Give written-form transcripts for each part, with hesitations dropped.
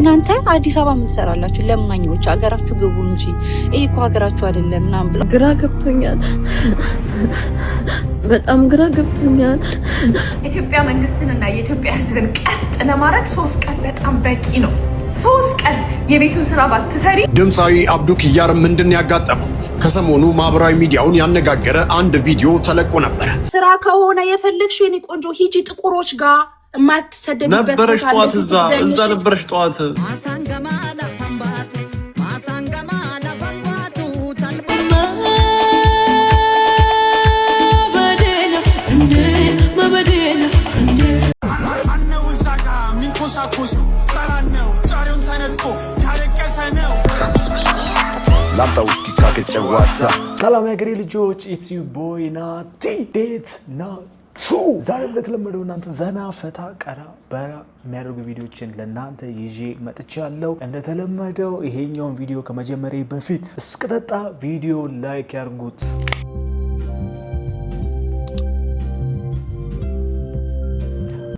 እናንተ አዲስ አበባ ምን ትሰራላችሁ? ለማኞች ሀገራችሁ ግቡ እንጂ ይሄ እኮ ሀገራችሁ አይደለም ምናምን ብለው። ግራ ገብቶኛል። በጣም ግራ ገብቶኛል። ኢትዮጵያ መንግስትን እና የኢትዮጵያ ሕዝብን ቀጥ ለማድረግ 3 ቀን በጣም በቂ ነው። 3 ቀን የቤቱን ስራ ባትሰሪ። ድምፃዊ አብዱ ኪያር ምንድን ያጋጠመው? ከሰሞኑ ማህበራዊ ሚዲያውን ያነጋገረ አንድ ቪዲዮ ተለቆ ነበረ። ስራ ከሆነ የፈለግሽው የኔ ቆንጆ ሂጂ ጥቁሮች ጋር የማትሰደቢበት ነበረሽ ቦታ አለ። ጠዋት እዛ እዛ ነበረሽ ጠዋት። ሰላም የሀገሬ ልጆች፣ it's your boy ናቲ፣ እንዴት ናችሁ? ዛሬም እንደተለመደው እናንተ ዘና ፈታ ቀራ በራ የሚያደርጉ ቪዲዮችን ለእናንተ ይዤ መጥቻለሁ። እንደተለመደው ይሄኛውን ቪዲዮ ከመጀመሪያ በፊት እስክጠጣ ቪዲዮ like ያርጉት።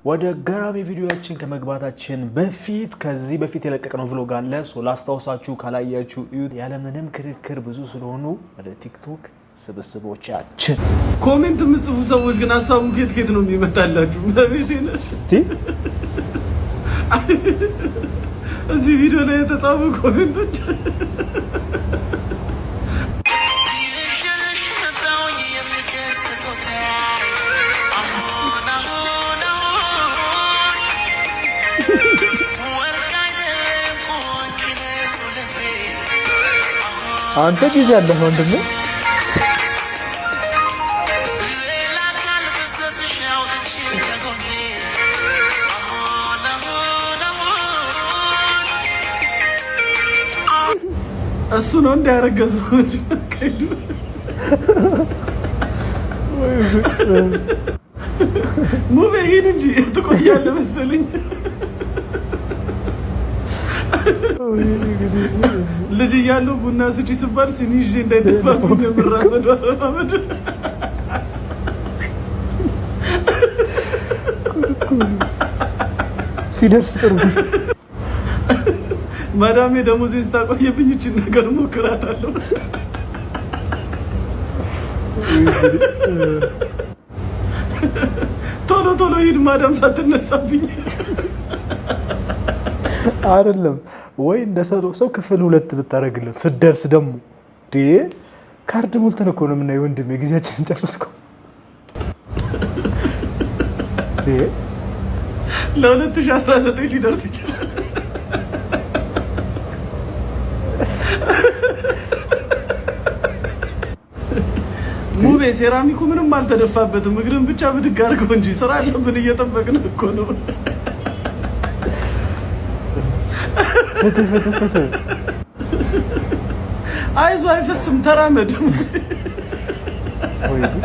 ወደ ገራሚ ቪዲዮችን ከመግባታችን በፊት ከዚህ በፊት የለቀቅነው vlog አለ። So ላስታውሳችሁ፣ ካላያችሁ እዩት። ያለምንም ክርክር ብዙ ስለሆኑ ወደ ቲክቶክ ስብስቦቻችን። Comment የምጽፉ ሰዎች ግን ሀሳቡ ኬት ኬት ነው የሚመጣላችሁ? እስቲ። እዚህ ቪዲዮ ላይ የተጻፉ comment ኦች። አንተ ጊዜ አለህ ወንድሜ። እሱ ነው እንዳያረገዙ ከሄዱ። ሙቤ ሂድ እንጂ ትቆያለህ መሰለኝ። ልጅ እያለሁ ቡና ስጪ ስባል ሲኒ ይዤ እንዳይደፋብኝ የምራመዱ አረማመድ። ሲደርስ ጥሩ። ማዳሜ ደሞዜን ስታቆየብኝ ይችን ነገር ሞክራታለሁ። ቶሎ ቶሎ ሂድ ማዳም ሳትነሳብኝ። አይደለም ወይ? እንደ ሰው ክፍል ሁለት ብታደርግልን ስደርስ ደግሞ ካርድ ሞልተን እኮ ነው የምናየው። ወንድሜ ጊዜያችንን ጨርስከው። ለ2019 ሊደርስ ይችላል። ሙቤ ሴራሚኩ ምንም አልተደፋበትም። እግርን ብቻ ብድግ አድርገው እንጂ ስራ አለብን፣ እየጠበቅን እኮ ነው። ፍትህ ፍትህ ፍትህ። አይዞ አይፈስም፣ ተራመድ። ወይ ጉድ!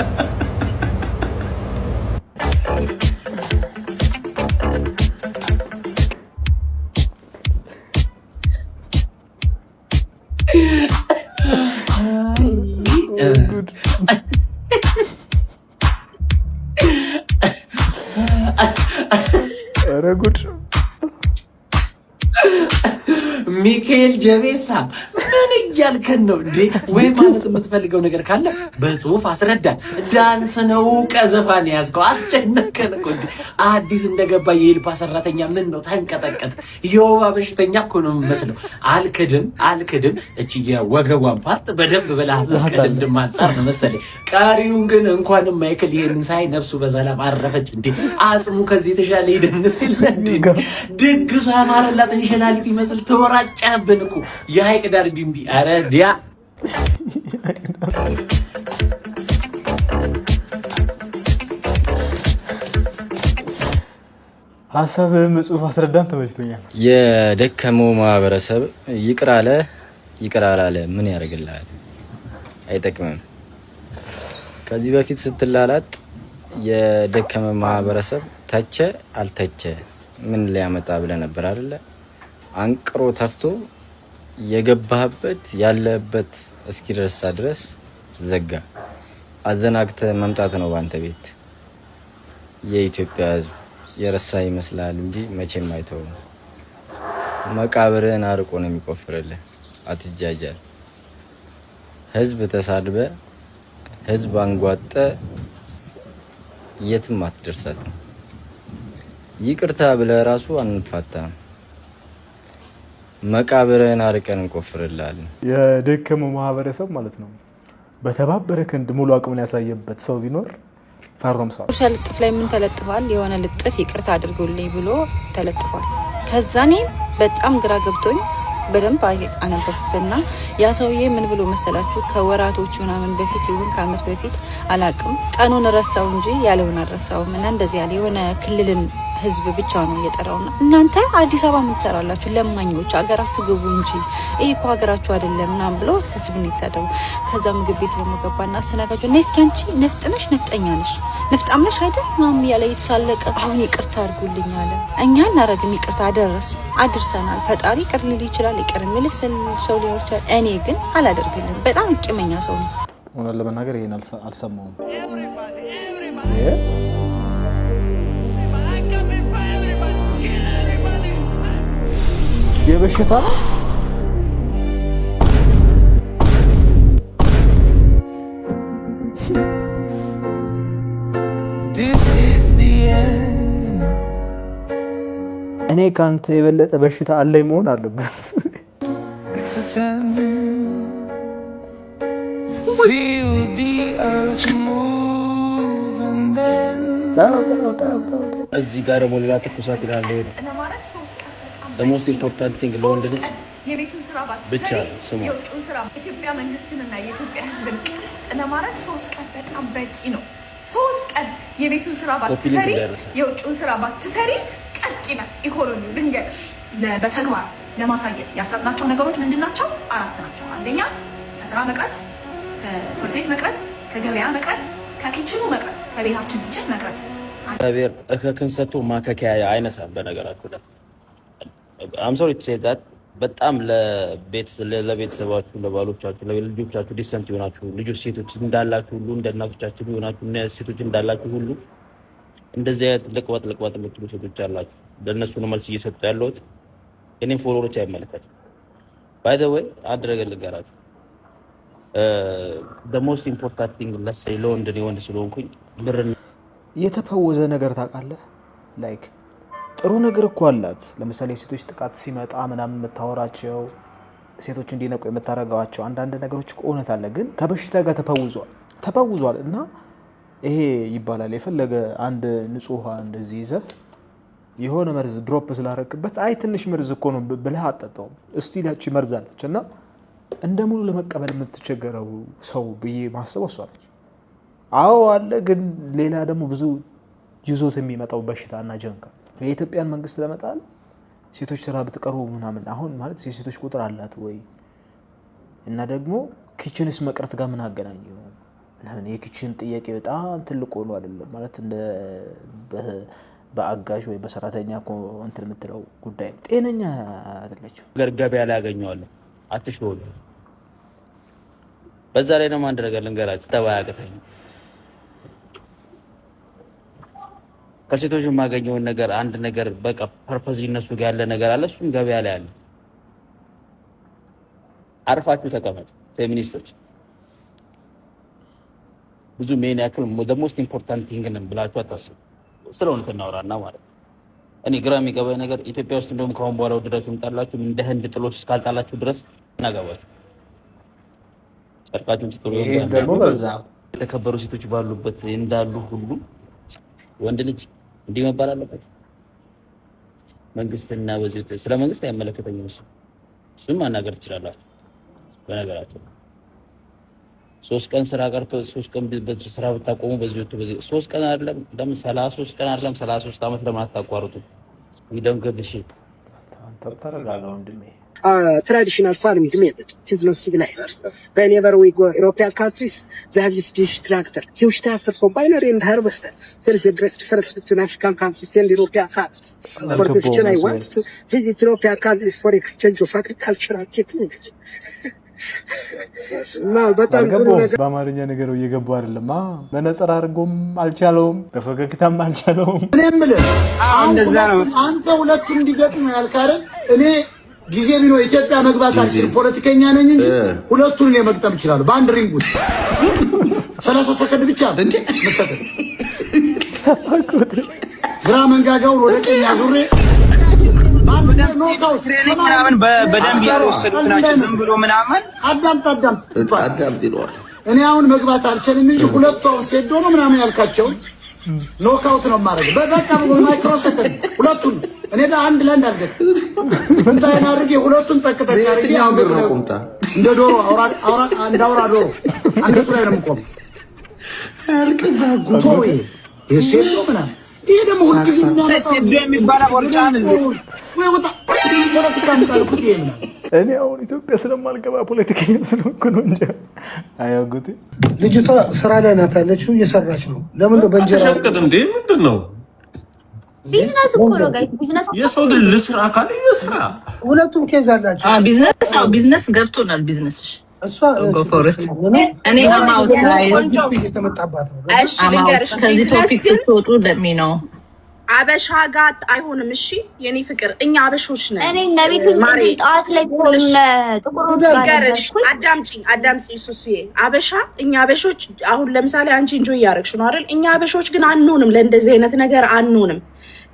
ወይ ጉድ! ኧረ ጉድ! ሚካኤል ጀቤሳ ምን እያልከን ነው እንዴ? ወይ ማለት የምትፈልገው ነገር ካለ በጽሁፍ አስረዳን። ዳንስ ነው ቀዘፋን ያዝከው፣ አስጨነቀን እኮ እንዴ። አዲስ እንደገባ የኤልፓ ሰራተኛ ምን ነው ተንቀጠቀጥ? የወባ በሽተኛ እኮ ነው የምመስለው። አልክድም አልክድም፣ እቺ የወገቧን part በደንብ በላ ከልምድም አንጻር ነው መሰለኝ። ቀሪውን ግን እንኳንም ማይክል ይሄንን ሳይ ነፍሱ በሰላም አረፈች። እንዴ አጽሙ ከዚህ የተሻለ ይደንስ የለ እንዴ? ድግሱ ያማረላት እንሽላሊት ይመስል ተወራጨህብን እኮ የሀይቅ ዳር ቢምቢ። ኧረ ዲያ። ሀሳብህን በጽሁፍ አስረዳን። ተመችቶኛል። የደከመው ማህበረሰብ ይቅር አለ ይቅር አላለ ምን ያደርግልሃል? አይጠቅምም። ከዚህ በፊት ስትላላጥ የደከመ ማህበረሰብ ተቸ አልተቸ ምን ሊያመጣ ብለህ ነበር አይደለ? አንቅሮ ተፍቶ የገባህበት ያለበት እስኪረሳ ድረስ ዘጋ። አዘናግተ መምጣት ነው በአንተ ቤት። የኢትዮጵያ ሕዝብ የረሳ ይመስላል እንጂ መቼም አይተውም። መቃብርህን አርቆ ነው የሚቆፍርልህ። አትጃጃል። ህዝብ ተሳድበ ህዝብ አንጓጠ የትም አትደርሳትም። ይቅርታ ብለህ ራሱ አንፋታም። መቃብርህን አርቀን እንቆፍርልሃለን። የደከመው ማህበረሰብ ማለት ነው። በተባበረ ክንድ ሙሉ አቅሙን ያሳየበት ሰው ቢኖር ፈሮምሳ። Social ልጥፍ ላይ ምን ተለጥፏል? የሆነ ልጥፍ ይቅርታ አድርጉልኝ ብሎ ተለጥፏል። ከዛ እኔ በጣም ግራ ገብቶኝ በደንብ አነበብኩትና ያ ሰውዬ ምን ብሎ መሰላችሁ? ከወራቶች ምናምን በፊት ይሁን ከአመት በፊት አላቅም፣ ቀኑን ረሳው እንጂ ያለውን አልረሳውም። እና እንደዚህ ያለ የሆነ ክልልን ህዝብ ብቻ ነው እየጠራውና እናንተ አዲስ አበባ ምን ትሰራላችሁ? ለማኞች ሀገራችሁ ግቡ እንጂ ይሄ እኮ ሀገራችሁ አይደለም ምናምን ብሎ ህዝቡን የተሳደቡ። ከዛ ምግብ ቤት ደግሞ ገባና አስተናጋጁ እና እስኪ አንቺ ነፍጥ ነሽ፣ ነፍጠኛ ነሽ፣ ነፍጣም ነሽ አይደል ምናምን እያለ እየተሳለቀ አሁን ይቅርታ አድርጉልኝ አለ። እኛ እናረግም ይቅርታ አደረስ አድርሰናል። ፈጣሪ ይቅር ሊል ይችላል፣ ይቅር የሚልህ ሰው ሊኖር ይችላል። እኔ ግን አላደርግልም። በጣም ቂመኛ ሰው ነው። እውነት ለመናገር ይሄን አልሰማውም። የበሽታ ነው። እኔ ከአንተ የበለጠ በሽታ አለኝ መሆን አለበት። እዚህ ጋር ደግሞ ሌላ ትኩሳት ይላል። ለማድረግ 3 ቀን በጣም The most important thing ለወንድ ልጅ የቤቱን ስራ ብቻ ባትሰሪ ስሟት። የውጭውን ስራ ኢትዮጵያ መንግስትንና የኢትዮጵያ ሕዝብን ቀጥ ለማድረግ 3 ቀን በጣም በቂ ነው። 3 ቀን የቤቱን ስራ copy link ባትሰሪ እንዳይረሳ። የውጭውን ስራ ባትሰሪ ቀጥ ይላል ኢኮኖሚው። ልንገርሽ፣ በተግባር ለማሳየት ያሰብናቸው ነገሮች ምንድን ናቸው? አራት ናቸው። አንደኛ ከስራ መቅረት፣ ከትምህርት ቤት መቅረት፣ ከገበያ መቅረት፣ ከ kitchen ኑ መቅረት፣ ከቤታችን kitchen መቅረት። እግዚአብሔር እከክን ሰጥቶ ማከኪያ አይነሳም። በነገራችሁ ላይ I'm sorry to say that በጣም ለቤተሰባችሁ፣ ለባሎቻችሁ፣ ለልጆቻችሁ decent የሆናችሁ ልጆች ሴቶች እንዳላችሁ ሁሉ፣ እንደ እናቶቻችሁ የሆናችሁ ሴቶች እንዳላችሁ ሁሉ እንደዚህ አይነት ልቅበጥ ልቅበጥ የምትሉ ሴቶች አላችሁ። ለእነሱ ነው መልስ እየሰጡ ያለሁት። እኔም follower ኦች አይመለከትም። By the way አንድ ነገር ልንገራችሁ። Most important thing ለሰይ ለወንድ፣ እኔ ወንድ ስለሆንኩኝ ብር የተፈወዘ ነገር ታውቃለህ? Like ጥሩ ነገር እኮ አላት። ለምሳሌ የሴቶች ጥቃት ሲመጣ ምናምን የምታወራቸው፣ ሴቶች እንዲነቁ የምታደርገዋቸው አንዳንድ ነገሮች እኮ እውነት አለ፣ ግን ከበሽታ ጋር ተፈውዟል ተፈውዟል። እና ይሄ ይባላል የፈለገ አንድ ንጹህ ውሃ እንደዚህ ይዘህ የሆነ መርዝ drop ስላረክበት አይ ትንሽ መርዝ እኮ ነው ብለህ አጠጣውም። Still ያቺ መርዝ አለች እና እንደ ሙሉ ለመቀበል የምትቸገረው ሰው ብዬ ማሰብ እሷ ነች። አዎ አለ፣ ግን ሌላ ደግሞ ብዙ ይዞት የሚመጣው በሽታ እና ጀንካ የኢትዮጵያን መንግስት ለመጣል ሴቶች ስራ ብትቀሩ ምናምን አሁን ማለት የሴቶች ቁጥር አላት ወይ? እና ደግሞ kitchen ስ መቅረት ጋር ምን አገናኘው? ምናምን የ kitchen ጥያቄ በጣም ትልቅ ሆኖ አይደለም ማለት እንደ በአጋዥ ወይ በሰራተኛ እኮ እንትን የምትለው ጉዳይ ነው። ጤነኛ አይደለችም። ነገር ገበያ ላይ ያገኘዋለሁ። አትሽወዱ። በዛ ላይ ደግሞ አንድ ነገር ልንገራችሁ፣ ጠባይ አያቅተኝም። ከሴቶች የማገኘውን ነገር አንድ ነገር በቃ purpose እነሱ ጋር ያለ ነገር አለ፣ እሱም ገበያ ላይ አለ። አርፋችሁ ተቀመጡ ፌሚኒስቶች። ብዙ main ያክል most important thing ነን ብላችሁ አታስቡ። ስለ እውነት እናወራና ማለት ነው። እኔ ግራ የሚገባኝ ነገር ኢትዮጵያ ውስጥ እንደውም ከአሁን በኋላ ወደዳችሁም ጠላችሁም እንደ ህንድ ጥሎች እስካልጣላችሁ ድረስ እናገባችሁ ጨርቃችሁን ትጥሉ። ይሄም ደግሞ በዛ። የተከበሩ ሴቶች ባሉበት እንዳሉ ሁሉ ወንድ ልጅ እንዲህ መባል አለበት። መንግስትና በዚህ ስለ መንግስት አይመለከተኝም። እሱም ማናገር ትችላላችሁ። በነገራቸው 3 ቀን ስራ ቀርቶ 3 ቀን ስራ ብታቆሙ በዚህ ወጥቶ በዚህ 3 ቀን አይደለም፣ ለምን 33 ቀን አይደለም 33 ዓመት ለምን አታቋርጡ? We don't give a shit. ተረጋጋ ወንድሜ። Traditional farming method. It is not civilized. Whenever we go European countries, they have used huge tractor, huge tractor, combiner and harvester. There is a great difference between African countries and European countries. For the future, I want to visit European countries for exchange of agricultural technology. እና በጣም ጥሩ አልገባውም። ነገር በአማርኛ ነገረው እየገባው አይደለም። መነጽር አድርጎም አልቻለውም፣ በፈገግታም አልቻለውም። እኔ የምልህ አሁን እንደዛ ነው። አንተ ሁለቱ እንዲገጥሙ ያልክ አይደል? እኔ ጊዜ ቢኖር ኢትዮጵያ መግባት አልችልም። ፖለቲከኛ ነኝ እንጂ ሁለቱን እኔ መግጠም እችላለሁ። በአንድ ring ውስጥ 30 ሰከንድ ብቻ መሰጠት፣ ግራ መንጋጋውን ወደ ቀኝ አዙሬ Training ምናምን በደንብ ያልወሰዱት ናቸው። ዝም ብሎ ምናምን አዳምጥ አዳምጥ አዳምጥ ይለዋል። እኔ አሁን መግባት አልችልም እንጂ ሁለቱ አሁን ሴዶ ነው ምናምን ያልካቸውን knockout ነው የማደርገው። በበቃ micro second ሁለቱን እኔ በአንድ ለአንድ አልገጥም። ቁምጣዬን አድርጌ ሁለቱን ጠቅ ጠቅ አድርጌ የትኛው እግር ነው ቁምጣ? እንደ ዶሮ፣ አውራ እንደ አውራ ዶሮ አንገቱ ላይ ነው የምቆመው። ቶ ይሄ ሴዶ ምናምን፣ ይሄ ደግሞ ሁልጊዜ የሚያመጣው ሴዶ የሚባለው ቦርጫም እዚህ ወይ ወጣ ፖለቲካ የምጣልኩት ይሄ ምናምን። እኔ አሁን ኢትዮጵያ ስለማልገባ ፖለቲከኛ ስለሆንኩ ነው እንጂ አያጉቴ። ልጅቷ ስራ ላይ ናት ያለችው፣ እየሰራች ነው። ለምን ነው በእንጀራ አትሸቅጥ እንዴ? ምንድን ነው? ቢዝነስ እኮ ነው guys፣ business። የሰው ልጅ ልስራ ካለ የስራ ሁለቱም case አላቸው። ቢዝነስ፣ አዎ ቢዝነስ ገብቶናል። ቢዝነስ እሷ Go for it። እኔ I'm out, guys. እየተመጣባት ነው። እሺ ልንገርሽ፣ ከዚህ ቢዝነስ topic ግን ስትወጡ ለሚ ነው። አበሻ ጋር አይሆንም። እሺ የኔ ፍቅር፣ እኛ አበሾች ነን። እኔ መቤት ማሬ ጠዋት ላይ ጥቁሮች ጋር ልንገርሽ፣ ነበርኩኝ። አዳምጪኝ አዳምጪኝ ሱሱዬ፣ አበሻ እኛ አበሾች አሁን ለምሳሌ አንቺ enjoy እያደረግሽ ነው አይደል? እኛ አበሾች ግን አንሆንም፣ ለእንደዚህ አይነት ነገር አንሆንም።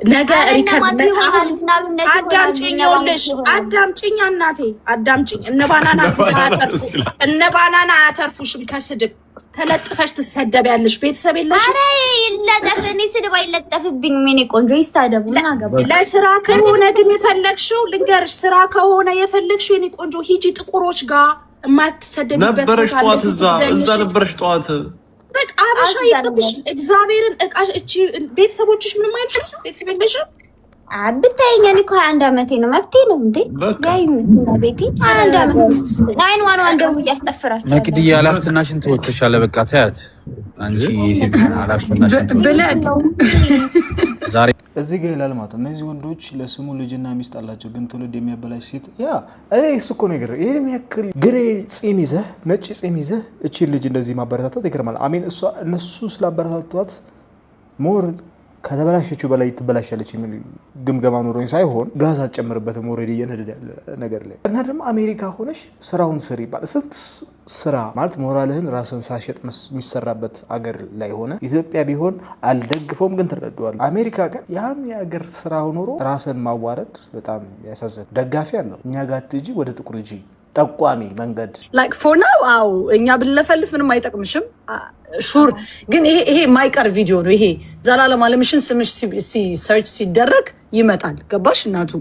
ነገ ኧረ እነ record ማቲ ይሆናል፣ እነ አብነት ይሆናል፣ አዳምጪኝ፣ እነ ይኸውልሽ ባንክ ይሆናል። አዳምጪኝ እናቴ አዳምጪኝ። እነ ባናና አያተርፉ፣ እነ ባናና አያተርፉሽም ከስድብ፣ ተለጥፈሽ ትሰደቢያለሽ። ቤተሰብ የለሽም። ኧረ ይለጠፍ፣ እኔ ስድብ አይለጠፍብኝም። የኔ ቆንጆ ይሳደቡ፣ ምን አገባኝ? ለስራ ከሆነ ግን የፈለግሽው፣ ልንገርሽ፣ ስራ ከሆነ የፈለግሽው የኔ ቆንጆ ሂጂ ጥቁሮች ጋር የማትሰደቢበት ነበረሽ ቦታ አለ። ጠዋት እዛ እዛ ነበረሽ ጠዋት። በቃ አበሻ ይቅርብሽ። እግዚአብሔርን እቃሽ እቺ ቤተሰቦችሽ ምንም አይሉሽም? ቤተሰብ የለሽም? ብታየኝ እኔ እኮ 21 ዓመቴ ነው። መብቴ ነው እንዴ? ያዩ ቤቴ 21 ዓመት 911 ደውዬ አስጠፍራቸዋለሁ። መቅድዬ ኃላፊነትሽን ትወጥተሻል። በቃ ተያት። አንቺ የሴት ኃላፊነትሽን ብለድ ዛሬ እዚህ ጋር ይላል ማለት ነው። እነዚህ ወንዶች ለስሙ ልጅና ሚስት አላቸው፣ ግን ትውልድ የሚያበላሽ ሴት። Yeah፣ እኔ እሱ እኮ ነው የገረመኝ። ይሄን የሚያክል gray ፂም ይዘህ፣ ነጭ ፂም ይዘህ እቺን ልጅ እንደዚህ ማበረታታት ይገርማል። I mean እሷ እነሱ ስላበረታቷት more ከተበላሸችው በላይ ትበላሻለች የሚል ግምገማ ኖሮኝ ሳይሆን ጋዝ አትጨምርበትም already እየነደደ ያለ ነገር ላይ። እና ደግሞ አሜሪካ ሆነሽ ስራውን ስሪ ይባላል። ስንት ስራ ማለት ሞራልህን ራስን ሳሸጥ የሚሰራበት አገር ላይ ሆነ ኢትዮጵያ ቢሆን አልደግፈውም፣ ግን ትረዳዋለህ። አሜሪካ ግን ያን የአገር ስራ ኖሮ ራስን ማዋረድ በጣም ያሳዝን። ደጋፊ አለው። እኛ ጋር አትሂጂ፣ ወደ ጥቁር ሂጂ፣ ጠቋሚ መንገድ። Like for now አዎ፣ እኛ ብንለፈልፍ ምንም አይጠቅምሽም። Sure፣ ግን ይሄ የማይቀር ቪዲዮ ነው። ይሄ ዘላለም አለምሽን ስምሽ search ሲደረግ ይመጣል። ገባሽ እናቱ?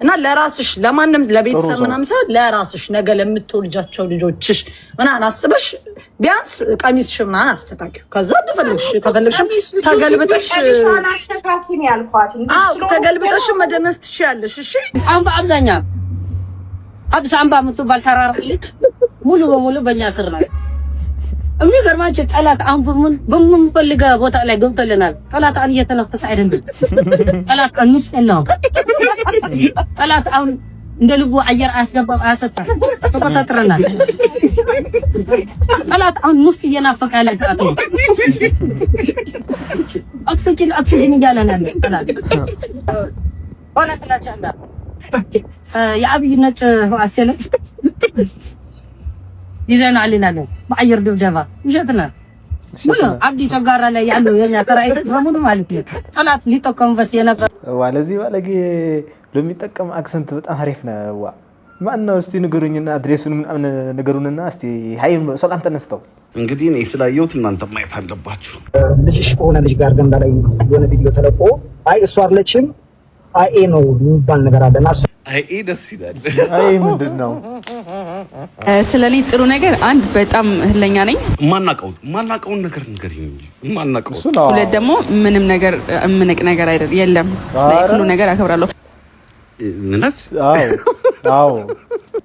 እና ለራስሽ፣ ለማንም ለቤተሰብ ምናምን ሳይሆን ለራስሽ ነገ ለምትወልጃቸው ልጆችሽ ምናምን አስበሽ ቢያንስ ቀሚስሽ ምናምን አስተካኪው። ከዛ እንደፈለግሽ ከፈለግሽም ተገልብጠሽ ቀሚሷን አስተካኪ ነው ያልኳት። አዎ፣ ተገልብጠሽም መደነስ ትችያለሽ። እሺ። አሁን በአብዛኛው አዲስ አበባ የምትባል ተራራ ልጅ ሙሉ በሙሉ በእኛ ስር ናት። የሚገርማቸው ጠላት አሁን በምንፈልገው ቦታ ላይ ገብቶልናል። ጠላት አሁን እየተነፈሰ አይደለም። ጠላት አሁን ውስጥ የለውም። ጠላት አሁን እንደ ልቡ አየር አያስገባም፣ አያሰጣም። ተቆጣጥረናል። ጠላት አሁን ውስጥ እየናፈቀ ያለ ሰዓት ነው። ኦክሲጅን ኦክሲጅን እያለ ነው ያለ ጠላት። ሆነ ጥላቻ የአብይ ነጭ አሰለ ይዘናል በአየር ድብደባ። ውሸት ነው። ሙሉ አብዲ ጨጓራ ላይ ያለው የኛ ሰራዊት በሙሉ ማለት ነው ጠላት ሊጠቀሙበት የነበር ዋ፣ ለዚህ ባለጌ ለሚጠቀም accent በጣም አሪፍ ነው። ዋ፣ ማን ነው እስቲ ንገሩኝና address ኡን ምናምን ንገሩንና እስቲ hi ሰላም ተነስተው። እንግዲህ እኔ ስላየሁት እናንተ ማየት አለባችሁ። ልጅሽ ከሆነ ልጅ ጋር ገንዳ ላይ የሆነ ቪዲዮ ተለቆ አይ እሱ አይደለችም AI ነው የሚባል ነገር አለ እና AI ደስ ይላል። AI ምንድን ነው? ስለ እኔ ጥሩ ነገር አንድ በጣም እልኸኛ ነኝ። ማናቀውን ነገር ንገሪኝ እንጂ ማናቀውን። ሁለት ደግሞ ምንም ነገር እምንቅ ነገር አይደል የለም። ሁሉ ነገር አከብራለሁ። ምነት አዎ።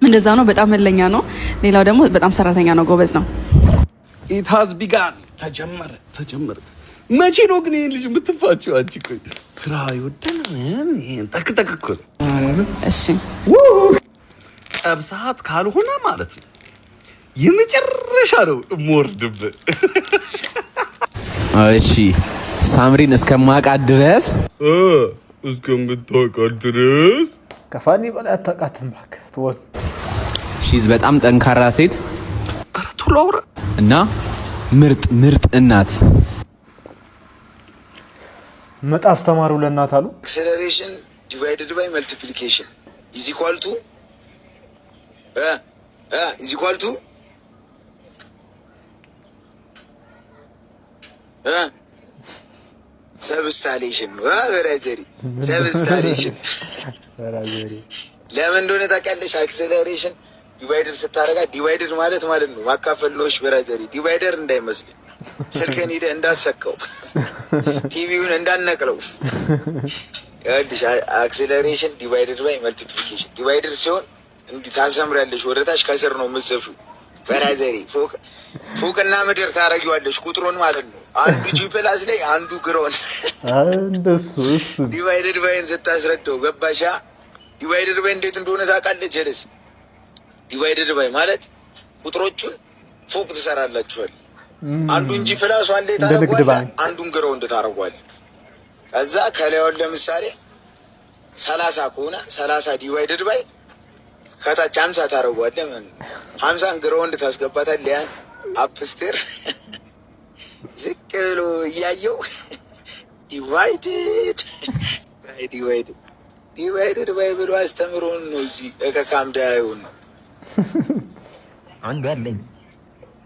እንደዛ ነው። በጣም እልኸኛ ነው። ሌላው ደግሞ በጣም ሰራተኛ ነው፣ ጎበዝ ነው። It has begun። ተጀመረ ተጀመረ። መቼ ነው ግን ይሄን ልጅ የምትፋችው አንቺ? ቆይ ስራ ይወደን ጠቅ ጠቅ እኮ ነው። እሺ። ጸብ ሰዓት ካልሆነ ማለት ነው የመጨረሻ ነው የምወርድብህ። እሺ፣ ሳምሪን እስከማውቃት ድረስ እስከምታውቃት ድረስ ከፋኒ በላይ አታውቃትም። እባክህ ትወል። She's በጣም ጠንካራ ሴት እና ምርጥ ምርጥ እናት። ምጥ አስተማሩ ለእናት አሉ። Acceleration divided by multiplication is equal to substalation ነው። Brother፣ substalation ለምን እንደሆነ ታውቂያለሽ? Acceleration divider ስታረጋ divider ማለት ነው ማካፈል ነው። Brother፣ divider እንዳይመስል፣ ስልክን ሂደህ እንዳሰካው፣ ቲቪውን እንዳነቅለው። ይኸውልሽ፣ acceleration divided by multiplication divider ሲሆን እንዲህ ታሰምሪያለሽ ወደ ታች፣ ከስር ነው የምትጽፊው። Brother፣ ፎቅ ፎቅና ምድር ታረጊዋለሽ ቁጥሩን ማለት ነው። አንዱ G plus ላይ፣ አንዱ ground። እንደሱ እሱ። Divided by ን ስታስረዳው ገባሻ? Divided by እንዴት እንደሆነ ታውቃለች። ጀለስ divided by ማለት ቁጥሮቹን ፎቅ ትሰራላችኋል። አንዱን G plus one ላይ እንደ ንግድ ታረጓለህ፣ ባንክ። አንዱን ground ታረጓለህ። ከዛ ከላዩን ለምሳሌ 30 ከሆነ 30 divided by ከታች 50 ታረጓለህ ማለት ነው። 50ን ground ታስገባታለህ። ያን upstair ዝቅ ብሎ እያየው divided by divided by ብሎ አስተምሮን ነው እዚህ እከካም ዳዩን ነው። አንዱ አለኝ።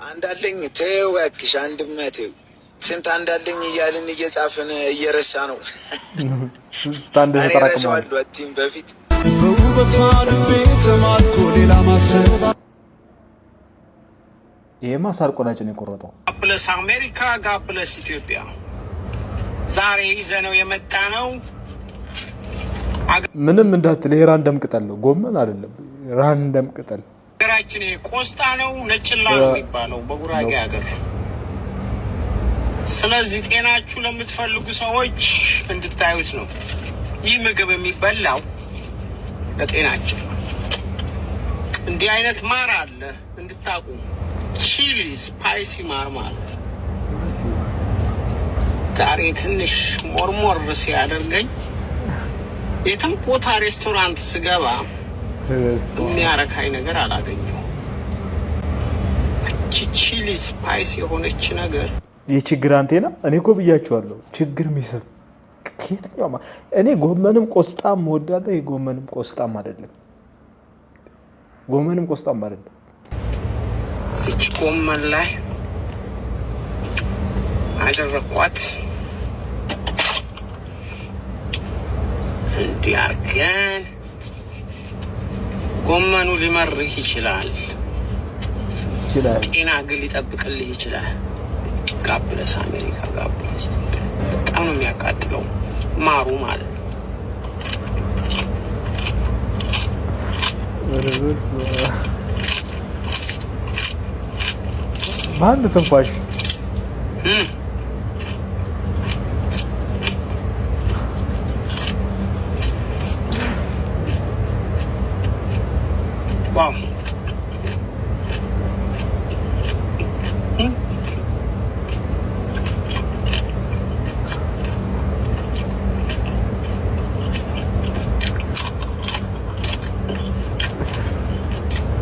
አንድ አለኝ ተይው እባክሽ፣ አንድማ ተይው። ስንት አንድ አለኝ እያልን እየጻፍን እየረሳ ነው። አንድ እኔ ተጠራቅሟል። ረሳዋለሁ አትይም በፊት። በውበቷ ልቤ ተማርኮ ሌላ ማሰብ ይሄማ ሳር ቆራጭ ነው የቆረጠው። God bless አሜሪካ፣ God bless ኢትዮጵያ። ዛሬ ይዘነው የመጣ ነው ምንም እንዳትል፣ ይሄ random ቅጠል ነው፣ ጎመን አይደለም። Random ቅጠል። ሀገራችን ይሄ ቆስጣ ነው፣ ነጭላ ነው የሚባለው በጉራጌ ሀገር። ስለዚህ ጤናችሁ ለምትፈልጉ ሰዎች እንድታዩት ነው። ይህ ምግብ የሚበላው ለጤናችን ነው። እንዲህ አይነት ማር አለ እንድታቁ፣ chili spicy ማር ማለት ነው። ዛሬ ትንሽ ሞርሞር ሲያደርገኝ የትም ቦታ ሬስቶራንት ስገባ የሚያረካኝ ነገር አላገኘሁም። እቺ chili spice የሆነች ነገር የችግር አንቴና። እኔ እኮ ብያቸዋለሁ። ችግር የሚስብ ከየትኛውም እኔ ጎመንም ቆስጣም እወዳለሁ። ይሄ ጎመንም ቆስጣም አይደለም። ጎመንም ቆስጣም አይደለም። እዚች ጎመን ላይ አደረኳት። እንዲህ አድርገን ጎመኑ ሊመርህ ይችላል፣ ይችላል። ጤና ግን ሊጠብቅልህ ይችላል። God bless አሜሪካ፣ God bless ኢትዮጵያ። በጣም ነው የሚያቃጥለው ማሩ ማለት ነው። ኧረ በስመ አብ። በአንድ ትንፋሽ። Wow!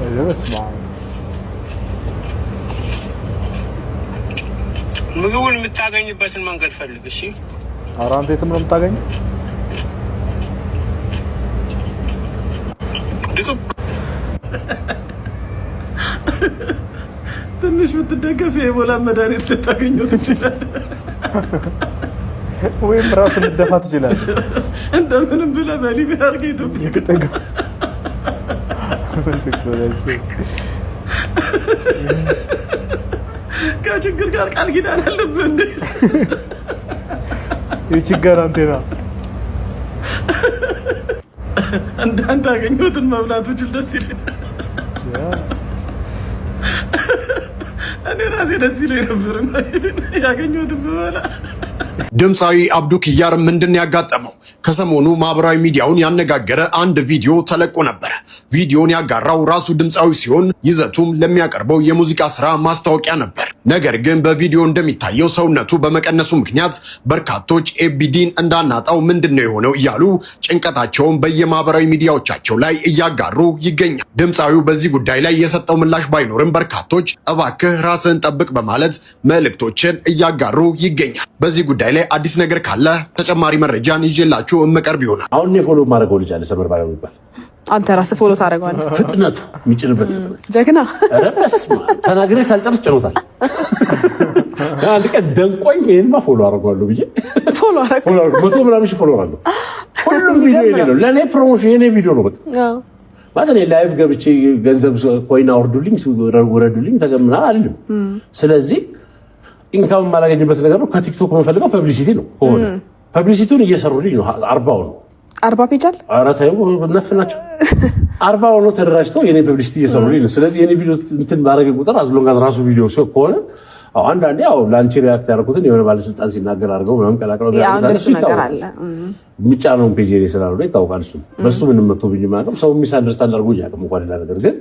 ኧረ በስመ አብ። ምግቡን የምታገኝበትን መንገድ ፈልግ። እሺ። ኧረ አንተ የትም ነው የምታገኘው? ድቅቅ። ትንሽ ብትደገፍ የኢቦላ መድኃኒት ልታገኘው ትችላለህ። ወይም ራስን ልደፋ ትችላለህ። እንደምንም ብለህ በሊቢያ አድርገህ ኢትዮጵያ የተጠጋ። ከችግር ጋር ቃል ኪዳን አለብህ እንዴ? የችግር አንቴና። አንዳንድ አገኘሁትን መብላት ብችል ደስ ይለኛል። እኔ ራሴ ደስ ይለኝ ነበር ያገኘሁትን ብበላ። ድምፃዊ አብዱ ኪያር ምንድን ያጋጠመው? ከሰሞኑ ማህበራዊ ሚዲያውን ያነጋገረ አንድ ቪዲዮ ተለቆ ነበረ። ቪዲዮን ያጋራው ራሱ ድምፃዊ ሲሆን ይዘቱም ለሚያቀርበው የሙዚቃ ስራ ማስታወቂያ ነበር። ነገር ግን በቪዲዮ እንደሚታየው ሰውነቱ በመቀነሱ ምክንያት በርካቶች ኤቢዲን እንዳናጣው ምንድን ነው የሆነው እያሉ ጭንቀታቸውን በየማህበራዊ ሚዲያዎቻቸው ላይ እያጋሩ ይገኛል። ድምፃዊው በዚህ ጉዳይ ላይ የሰጠው ምላሽ ባይኖርም በርካቶች እባክህ ራስህን ጠብቅ በማለት መልእክቶችን እያጋሩ ይገኛል። በዚህ ጉዳይ ላይ አዲስ ነገር ካለ ተጨማሪ መረጃን ይዤላችሁ እምቀርብ ይሆናል። አሁን እኔ follow የማደርገው ልጅ አለ፣ ሰመር ባሪያው የሚባል። አንተ ራስህ follow ታደርገዋለህ። ፍጥነቱ፣ የሚጭንበት ፍጥነት። ጀግና። ኧረ በስመ አብ፣ ተናግሬ ሳልጨርስ ጭኖታል። አንድ ቀን ደንቆኝ ይሄንማ follow አደርገዋለሁ ብዬ follow አደረገ። Follow አደረገ። 100 ምናምን ሺህ follower አለው። ሁሉም ቪዲዮ የኔ ነው። ለእኔ promotion የኔ ቪዲዮ ነው በቃ። ማለት እኔ live ገብቼ ገንዘብ coin አውርዱልኝ ውረዱልኝ ተገምና አልልም። ስለዚህ income የማላገኝበት ነገር ነው። ከቲክቶክ የምፈልገው publicity ነው። ከሆነ publicity ውን እየሰሩልኝ ነው። 40ው ነው። 40 page አለ። ኧረ ተይው፣ ነፍ ናቸው። 40 ሆኖ ተደራጅተው የኔ publicity እየሰሩልኝ ነው። ስለዚህ የኔ ቪዲዮ እንትን ባደረገ ቁጥር as long as ራሱ ቪዲዮ ሲሆን ከሆነ፣ አዎ፣ አንዳንዴ ያው ለአንቺ react ያደረኩትን የሆነ ባለስልጣን ሲናገር አድርገው ምናምን ቀላቅለው ያው እንደሱ እሱ ነገር ይታወቃል። አለ። የሚጫነውን page የኔ ስላልሆነ ይታወቃል። እሱ በሱ ምንም መጥቶብኝ አያውቅም። ሰው misunderstand አድርጎኝ አያውቅም እንኳን ሌላ ነገር። ግን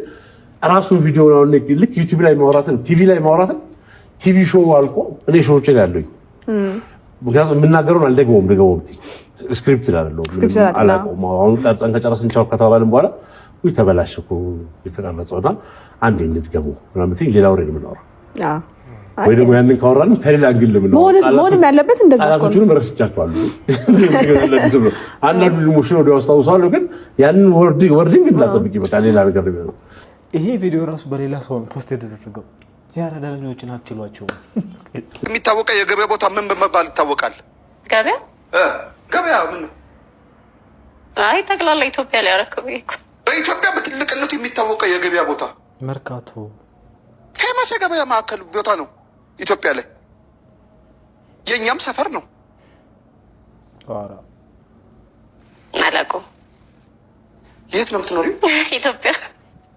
ራሱን ቪዲዮ አሁን ልክ ዩቲዩብ ላይ ማውራትን፣ ቲቪ ላይ ማውራትን፣ TV show አልቆ እኔ show ዎች ላይ ያለኝ ምክንያቱም የምናገረውን አልደግመውም። ድገመው ብትይ script አይደለሁም። Script አይደለም። አላውቀውም። አሁን ቀርጸን ከጨረስን ቻው ከተባባልን በኋላ ውይ ተበላሸ እኮ የተቀረጸውና አንዴ እንድገመው ምናምን ብትይ ሌላ ወሬ ነው የምናወራው። ወይ ደግሞ ያንን ካወራንም ከሌላ angle ነው የምናወራው። መሆንም ያለበት እንደዛ እኮ ነው። ቃላቶቹንም ረስቻቸዋለሁ። አንዳንዱ emotion ወዲያው አስታውሰዋለሁ፣ ግን ያንን wording እንዳጠብቂ በቃ ሌላ ነገር ነው የሚሆነው። ይሄ ቪዲዮ ራሱ በሌላ ሰው ነው post የተደረገው። የአራዳ ልጆችን አትችሏቸውም። የሚታወቀው የገበያ ቦታ ምን በመባል ይታወቃል? ገበያ። ገበያ ምን? አይ፣ ጠቅላላ ኢትዮጵያ ላይ ያረከቡ። በኢትዮጵያ በትልቅነቱ የሚታወቀው የገበያ ቦታ። መርካቶ። Famous የገበያ ማዕከል ቦታ ነው ኢትዮጵያ ላይ። የእኛም ሰፈር ነው። ኧረ። አላውቀውም። የት ነው የምትኖሪው? ኢትዮጵያ።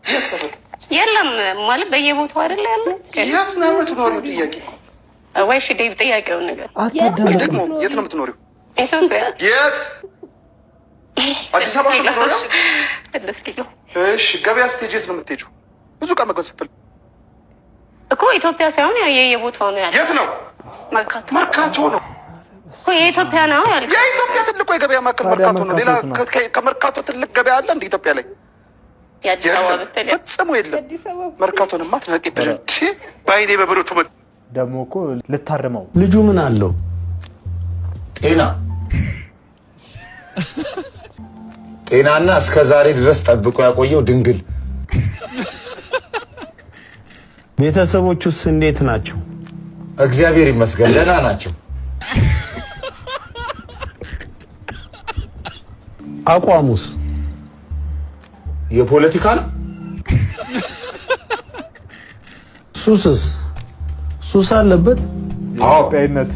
የት ሰፈር? የለም ማለት በየቦታው አይደለ ያለ። የት ነው የምትኖሪው? ጥያቄ። ወይ እሺ ዴቭ፣ ጥያቄውን ነገር። ደግሞ የት ነው የምትኖሪው? ኢትዮጵያ። የት? አዲስ አበባ ውስጥ ነው የምትኖሪው? 6 ኪሎ። እሺ፣ ገበያ ስትሄጂ የት ነው የምትሄጂው? ብዙ ዕቃ መግዛት ስትፈልጊ። እኮ ኢትዮጵያ ሳይሆን ያው የየቦታው ነው ያለ። የት ነው? መርካቶ። መርካቶ ነው። እኮ የኢትዮጵያ ነው ያልከው። የኢትዮጵያ ትልቁ የገበያ ማዕከል ታዲያ መርካቶ ነው። ሌላ መርካቶ ነው። ከመርካቶ ትልቅ ገበያ አለ እንደ ኢትዮጵያ ላይ? የአዲስ አበባ ብትል። ፈጽሞ የለም። መርካቶንማ ትናቂብሽ በአይኔ በብረቱ ደግሞ እኮ ልታርመው። ልጁ ምን አለው? ጤና፣ ጤናና እስከ ዛሬ ድረስ ጠብቆ ያቆየው ድንግል። ቤተሰቦቹስ እንዴት ናቸው? እግዚአብሔር ይመስገን ደህና ናቸው። አቋሙስ? የፖለቲካ ነው። ሱስስ? ሱስ አለበት? ኢትዮጵያዊነት።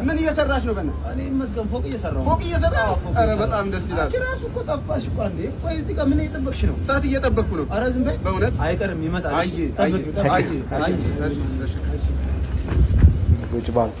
ምን እየሰራሽ ነው? ፎቅ እየሰራሁ። ፎቅ እየሰራሽ? ኧረ በጣም ደስ ይላል። አንቺ እራሱ እኮ ጠፋሽ እኮ አንዴ። ቆይ እዚህ ጋር ምን እየጠበቅሽ ነው? ሰዓት እየጠበቅኩ ነው። ኧረ ዝም በይ በእውነት። አይቀርም ይመጣል። አይ አይ አይ አይ። ውጭ ባዝ።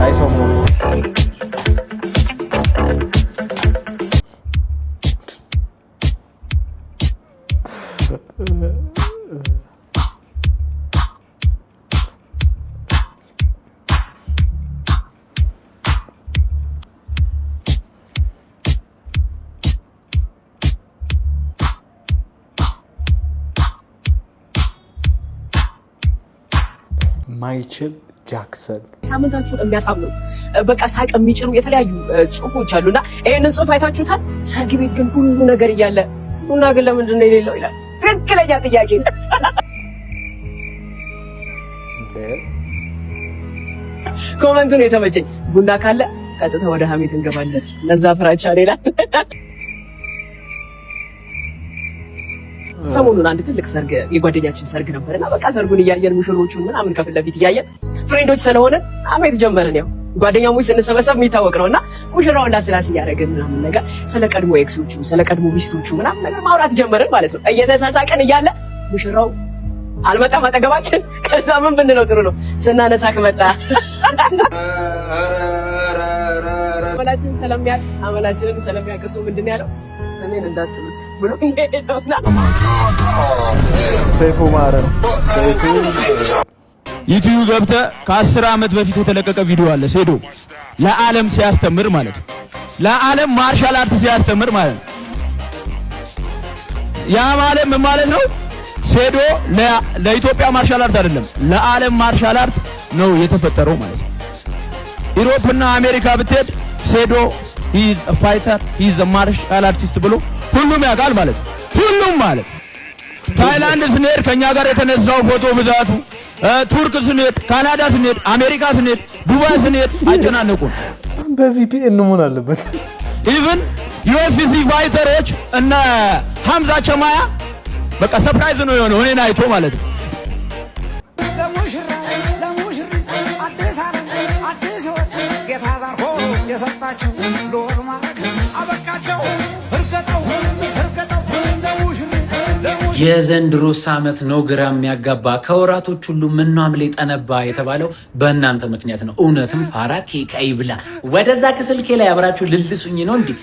አይሰማም። ማይችል ጃክሰን። ሳምንታችሁን የሚያሳምሩ፣ በቃ ሳቅ የሚጭሩ የተለያዩ ጽሁፎች አሉና ይህንን ጽሁፍ አይታችሁታል። ሰርግ ቤት ግን ሁሉ ነገር እያለ ቡና ግን ለምንድን ነው የሌለው ይላል። ትክክለኛ ጥያቄ ነው። Comment ኡ ነው የተመቸኝ። ቡና ካለ ቀጥታ ወደ ሀሜት እንገባለን። ለዛ ፍራቻ ሌላ። ሰሞኑን አንድ ትልቅ ሰርግ፣ የጓደኛችን ሰርግ ነበርና በቃ ሰርጉን እያየን፣ ሙሽሮቹን ምናምን ከፊት ለፊት እያየን፣ friend ኦች ስለሆነ ሀሜት ጀመርን። ያው ጓደኛሞች ስንሰበሰብ የሚታወቅ ነው እና ሙሽራውን ላስላስ እያደረግን ምናምን ነገር ስለ ቀድሞ ex ኦቹ፣ ስለ ቀድሞ ሚስቶቹ ምናምን ነገር ማውራት ጀመርን ማለት ነው። እየተሳሳቅን እያለ ሙሽራው አልመጣም አጠገባችን። ከዛ ምን ብንለው ጥሩ ነው? ስናነሳ ከመጣ አመላችንን ስለሚያውቅ እሱ ምንድን ነው ያለው? ስሜን እንዳትሉት ብሎ ሄደውና ሰይፉ ማረ ሰይፉ። ዩቲዩብ ገብተህ ከ10 ዓመት በፊት የተለቀቀ ቪዲዮ አለ። ሴዶ ለዓለም ሲያስተምር ማለት ነው። ለዓለም martial art ሲያስተምር ማለት ነው። ያ ማለት ምን ማለት ነው? ሴዶ ለኢትዮጵያ martial art አይደለም፣ ለዓለም martial art ነው የተፈጠረው ማለት ነው። Europe እና አሜሪካ ብትሄድ ሴዶ he's fighter, he's martial artist ብሎ ሁሉም ያውቃል ማለት ነው። ሁሉም ማለት ታይላንድ ስንሄድ ከኛ ጋር የተነሳው ፎቶ ብዛቱ፣ ቱርክ ስንሄድ፣ ካናዳ ስንሄድ፣ አሜሪካ ስንሄድ፣ ዱባይ ስንሄድ አጨናነቁን። በ VPN መሆን አለበት። Even UFC fighter ኦች እነ ሐምዛ ቸማያ በቃ surprise ነው የሆነው እኔን አይቶ ማለት ነው። ለሙሽራ ለሙሽሪት አዲስ ዓለም አዲስ ሕይወት ጌታ ባርኮ የሰጣቸው ለወግ ማዕረግ አበቃቸው። እርገጠው እርገጠው ለሙሽሪት። የዘንድሮስ ዓመት ነው ግራ የሚያጋባ፣ ከወራቶች ሁሉ ምነው ሐምሌ ጠነባ የተባለው በእናንተ ምክንያት ነው። እውነትም ፋራ ኬክ አይብላ። ወደዛ ከስልኬ ላይ አብራችሁ ልልሱኝ ነው እንዲህ።